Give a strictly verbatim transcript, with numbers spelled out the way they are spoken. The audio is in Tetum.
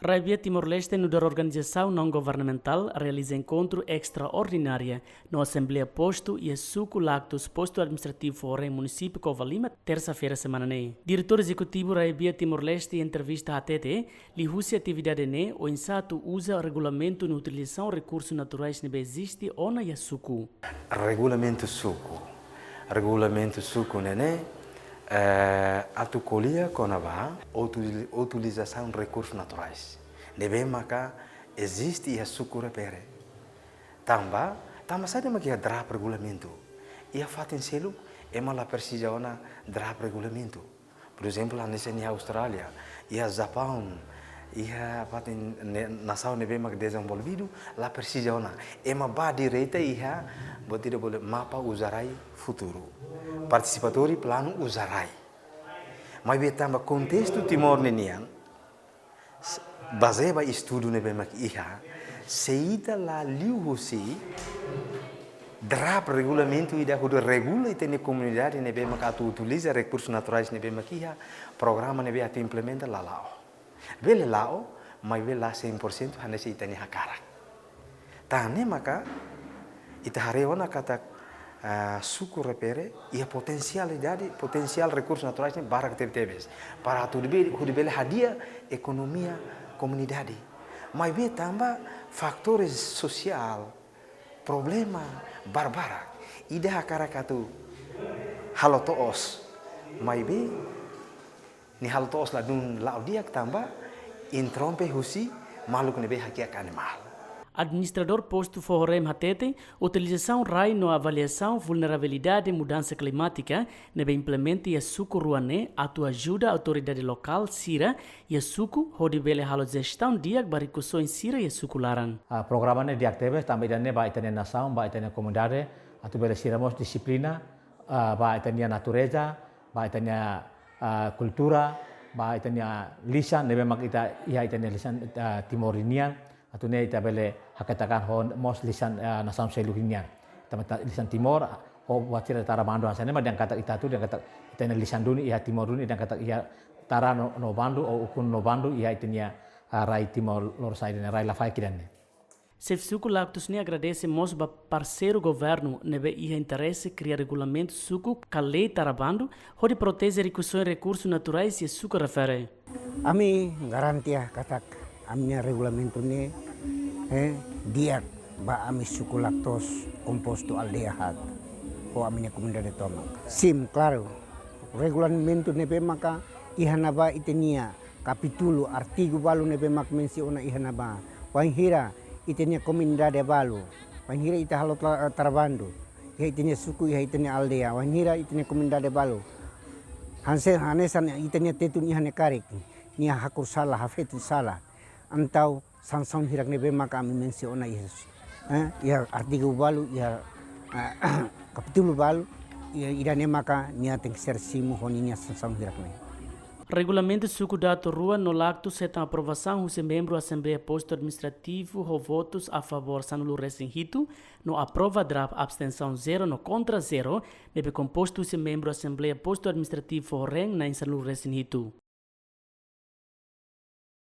RAEOA Timor-Leste nu'udar organizasaun naun-governamentál realiza enkontru estraordinária no Asembleia Postu iha suku Lactus, Postu Administrativu Foho Reng, Munisípiu Covalima, tersa-feira semana ne'e. Diretór Ezekutivu RAEOA Timor-Leste entrevista hatete, liuhusi atividade ne'e, oinsá atu uza regulamentu no utilizasaun rekursus naturais ne'ebé eziste ona iha suku. Regulamentu suku. Regulamentu suku ne'e ne'e, eh, atu ko'alia kona-ba util-, utilizasaun rekursus naturais ne'ebé maka eziste iha suku refere. Tanba, tanba saida mak iha draft regulamentu? Iha fatin seluk, ema la presiza ona draft regulamentu. Por ezemplu, hanesan iha Austrália, iha Japaun, iha fatin ne-, nasaun ne'ebé mak dezenvolvidu, la presiza ona. Ema bá direta iha, buat ida bolu mapa uza rai futuru. Partisipatóriu planu uza rai. Maibé tanba kontestu Timor ninian, s-, bazeia ba estudu ne'ebé mak iha, se ita la liuhusi draft regulamentu ida hodi regula ita-nia komunidade ne'ebé mak atu utiliza rekursus naturais ne'ebé mak iha, programa ne'ebé atu implementa la la'o. Bele la'o, maibé la cem por cento hanesan ita-nia hakarak. Tan ne'e maka, ita haree ona katak, ah, suku refere, iha potensialidade, potensiál rekursus naturais ne'e barak tebetebes. Para atu hodi be-, hodi bele hadi'a ekonomia komunidade. Maibé tanba fatores sosiál, problema barbarak. Ida hakarak atu halo to'os. Maibé, nia halo to'os ladún la'o di'ak tanba interrompe husi maluk ne'ebé hakiak animál. Administradór Postu Foho Reng hatete, utilizasaun rai no avaliasaun vulnerabilidade mudansa klimátika ne'ebé implementa iha suku rua ne'e atu ajuda autoridade lokál sira iha suku hodi bele halo jestaun di'ak ba rikusoin sira iha suku laran. Ah, programa ne'e di'ak tebes, tanba ida-ne'e ba ita-nia nasaun, ba ita-nia komunidade, atu bele sira mós dixiplina, ah, ba ita-nia natureza, ba ita-nia, ah, kultura, ba ita-nia lisan, ne'ebé mak ita, iha ita-nia lisan, ah, Timor nian, atu nune'e ita bele hakatakan ho mós lisan, ah, nasaun seluk nian. Tanba ita lisan Timor, ho buat sira tara bandu hanesan ne'e mak dehan katak ita atu, dehan katak ita-nia lisan duni iha Timor duni, dehan katak iha tara no, no bandu, ou ukun no bandu, iha ita-nia, ah, rai Timor Lorosa'e ida-ne'e, rai Lafaek ida-ne'e. Xefe suku Lactus ne'e agradese mós ba parseiru governu ne'ebé iha interese kria regulamentu suku ka lei tara bandu hodi proteje rikusoin rekursus naturais iha suku refere. Ami garantia katak ami-nia regulamentu ne'e, eh, di'ak ba ami suku Lactus kompostu aldeia haat ho ami-nia komunidade tomak. Sim, klaru. Regulamentu ne'ebé maka iha ne'ebá ita-nia kapítulu, artigu balu ne'ebé mak mensiona iha ne'ebá. Wainhira ita-nia komunidade balu, wainhira ita halo tla-, tara bandu iha ita-nia suku, iha ita-nia aldeia, wainhira ita-nia komunidade balu, hanse-, hanesan ita-nia tetun iha ne'e karik, nia hakur sala, hafetu sala, entaun sansaun hirak ne'ebé maka ami mensiona iha, eh, iha artigu balu, iha, eh, kapítulu balu, iha ida-ne'e maka nia tenke ser simu ho ninia sansaun hirak ne'e. Regulamentu suku Datu Rua no Lactus hetan aprovasaun husi membru Asembleia Postu Administrativu ho votus a favór sanulu-resin-hitu, no aprova draft, abstensaun zero no kontra zero, ne'ebé kompostu husi membru Asembleia Postu Administrativu Foho Reng na'in sanulu-resin-hitu.